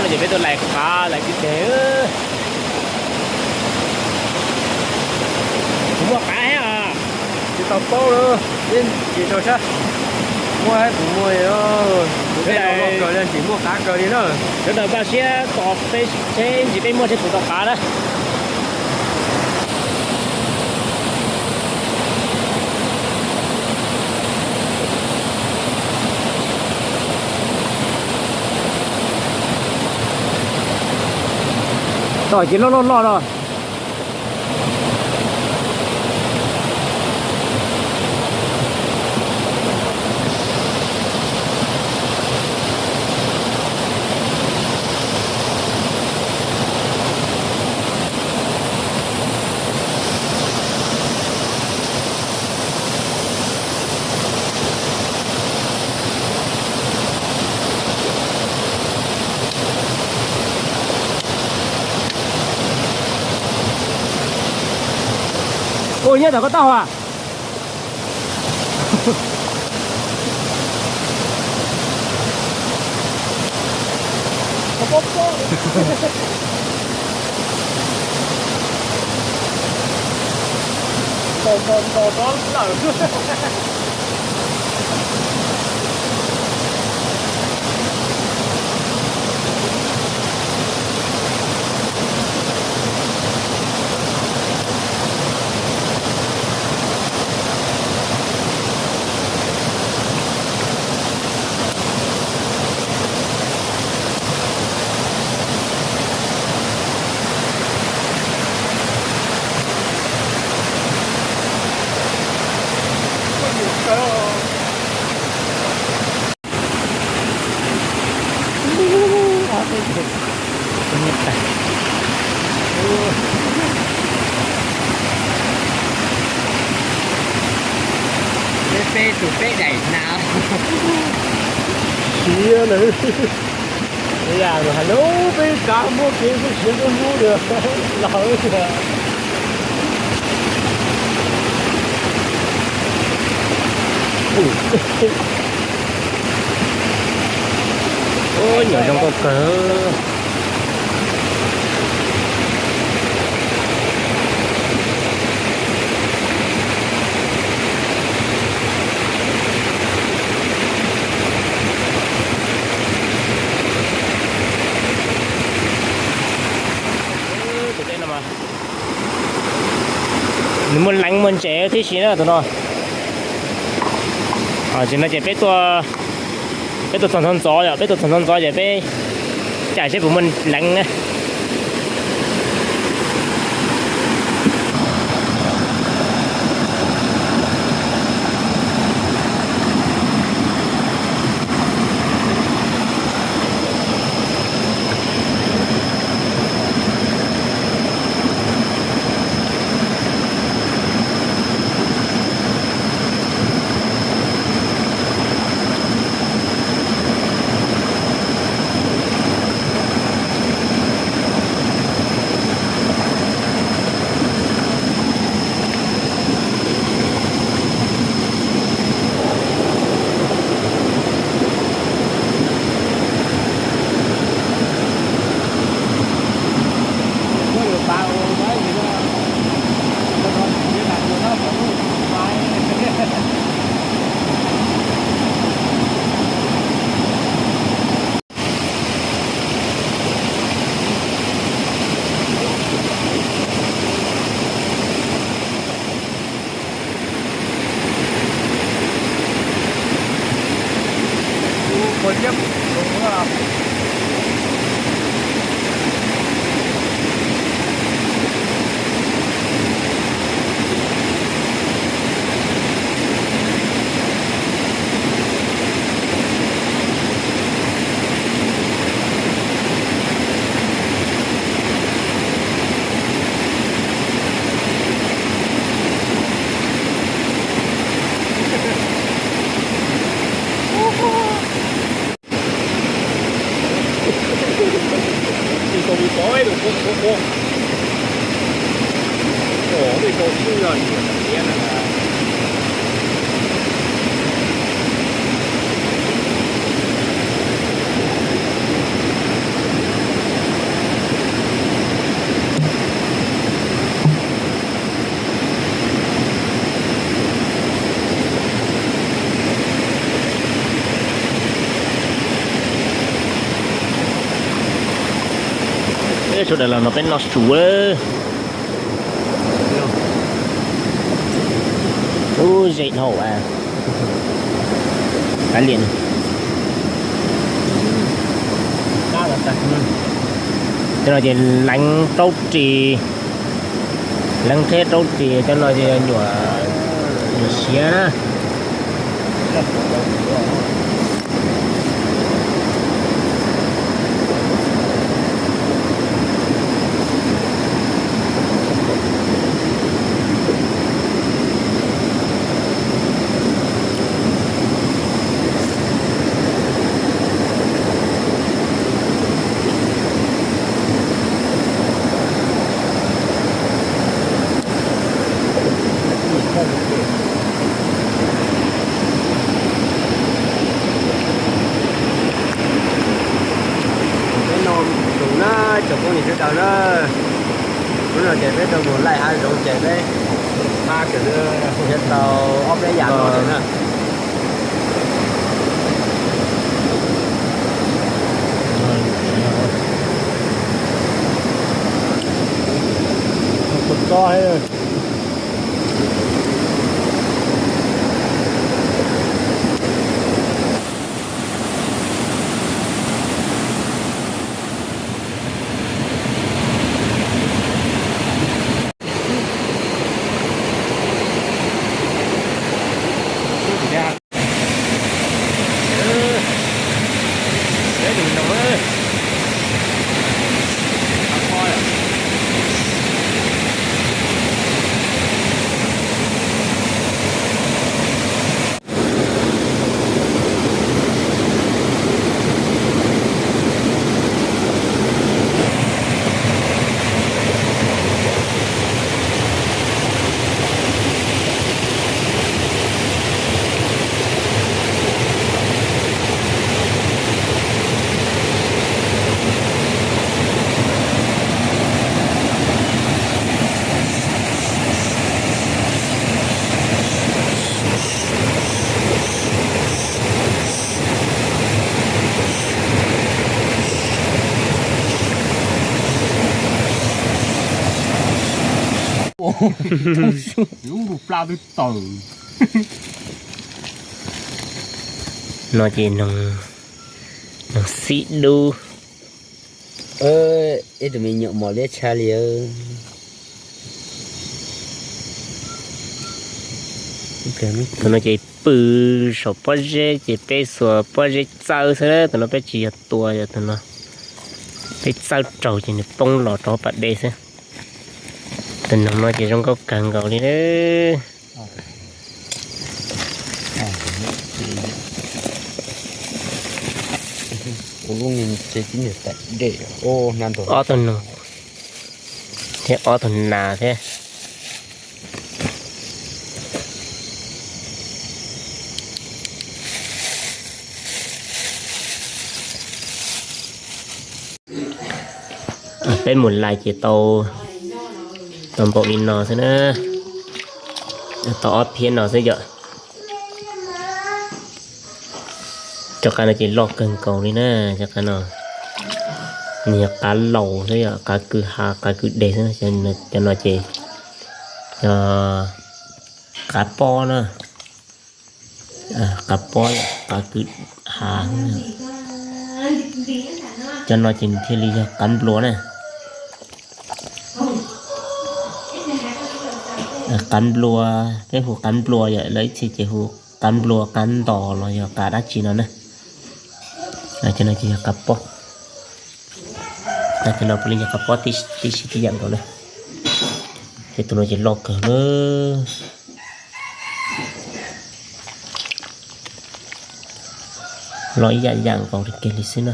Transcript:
Ces peb tuaj laim qav laim tib teg. Kuv muaj qav thiab os. Tsis tau paub lawm, peb ntsis rau sab. Muaj thiab kuv muaj, kuv tej no kawg li, ntsis muaj qav kawg li na. Sawv daws npaj siab tos peb seb ntsis peb muaj seb puas tau qav na. Tom ces loj loj loj no. Ua nyob tom koj taub hau a. Peb tus peb daim hnav. Siab na. Ib yam nws hais lub peb kav muab kev peb siav nruab hnub tias los tias. Ua nyuam zoo nkauj kawg. Tus teb no mas nws muaj leev muaj ntses tib si na tus no. Tam sim no ces peb tuaj, peb tuaj txog ntxov ntxov yom, peb tuaj txog ntxov ntxov ces peb caij seb puas muaj leev na. Ib tug pov ib tug pov pov pov. Ib tug xwb yog niam tiav na. Sawv daws los no peb noj su. Ub, ze dhau. Kav liam. Cov no ces leev raub ris, leev qhiab raub ris, cov no ces nyuam, nyuam siav na. Peb noj su na, cov phooj ywg sawv daws na. Hnub no ces peb tau mus laij hav zoov ces peb pab kwv thiab tau ob peb yam noj na. Lub npus plab twb tawm. No ces noog, noog xib dub. Ib tug me nyuam mos liab tshaj li. Tus no ces pw saum pob zeb ces peb xuas pob zeb txawb xwb, tus no peb tsis yog tua, yog tus no peb txawb raug ces nws poob los rau pas dej xwb. Tus noog no ces zoo nkauj kawg nkaus li na. Ua lub niag tsev tib niag tas dej, ob tug noog thiab ob tug nas thiab. Peb mus lais ces tau, tau npaum li no xwb na, tau ob phiab no xwb yom. Cov qab no ces loj kawg nkaus li na, cov qab no nws yog qab laus xwb yom, qab kwv hav qab kwv deg xwb. Cov no ces yog qab pob na, qab pob, qab kwv hav. Cov no ces nws thiaj li yog qab nplua na. Qab nplua, peb hu qab nplua yom, lawv ib txhia ces hu qab nplua, qab ntos los yog qab dab tsi no na. Cov no ces yog qab pob. Cov no puav leej yog qab pob tib si tib yam nkaus na. Ces tus no ces loj kawg na. Loj ib yam yam nkaus li kiag li xwb na.